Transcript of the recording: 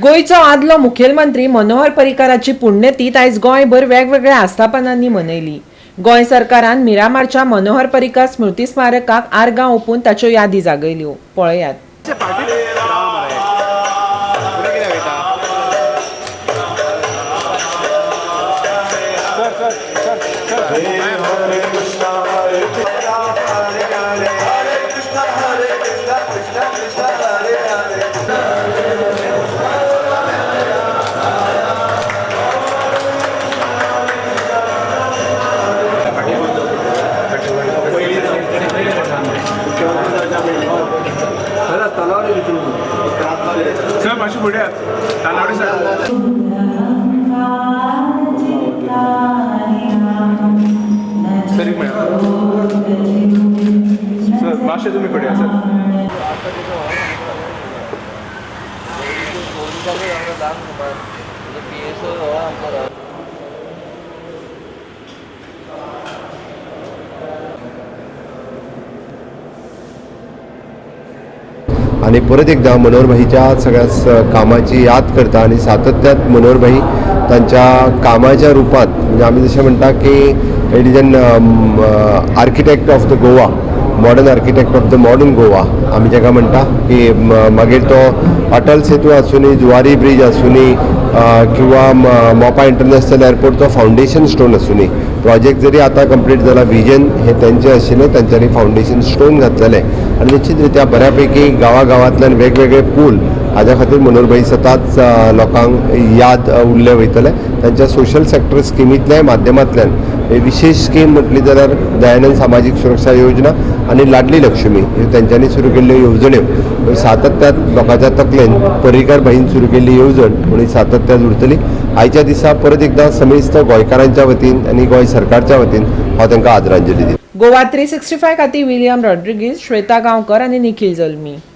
गोंयचो आदलो मुखेलमंत्री मनोहर पर्रीकाराची पुण्यतीथ आयज गोंयभर वेगवेगळ्या आस्थापनांनी मनयली. गोंय सरकारान मिरामारच्या मनोहर पर्रीकार स्मृती स्मारकाक आर्गां ओंपून ताच्यो यादी जागयल्यो. पळयात. सर, मातशें फुडें तानावडे सर. सर, एक मिनिट सर, मातशें तुमी फुडें सर. आणि परत एकदा मनोहर भाईच्या सगळ्या कामाची याद करता आणि सातत्यात मनोहर भाई तांच्या कामाच्या रुपात, म्हणजे आमी जशें म्हणटा की it is an architect of the Goa, modern architect of the modern Goa. आमी जाका म्हणटा की मागीर तो अटल सेतू आसुनी, जुवारी ब्रिज आसुनी किंवा मोपा इंटरनॅशनल एअरपोर्टचो फावंडेशन स्टोन आसुनी, प्रोजेक्ट जरी आतां कंप्लीट जाला, विजन हे तेंचें आशिल्लें, तांच्यांनी फावंडेशन स्टोन घातलेलें आनी निश्चित रित्या बऱ्यापैकी गांवागांवांतल्यान वेगवेगळे पूल हाज्या खातीर मनोहर भाई सदांच लोकांक याद उरले वयतले. तांच्या सोशल सेक्टर स्किमींतल्या माध्यमांतल्यान विशेष स्कीम म्हटली जाल्यार दयानंद सामाजीक सुरक्षा योजना आनी लाडली लक्ष्मी ह्यो तेंच्यांनी सुरू केल्ल्यो येवजण्यो सातत्यात लोकांच्या तकलेन पर्रीकार भाईन सुरू केल्ली येवजण म्हणून सातत्यात उरतली. आयच्या दिसा परत एकदा समेस्त गोंयकारांच्या वतीन आनी गोंय सरकारच्या वतीन हांव तांकां आदरांजली दितां. गोवा 365 खातीर विलियम रॉड्रिगीज, श्वेता गांवकर आनी निखील जल्मी.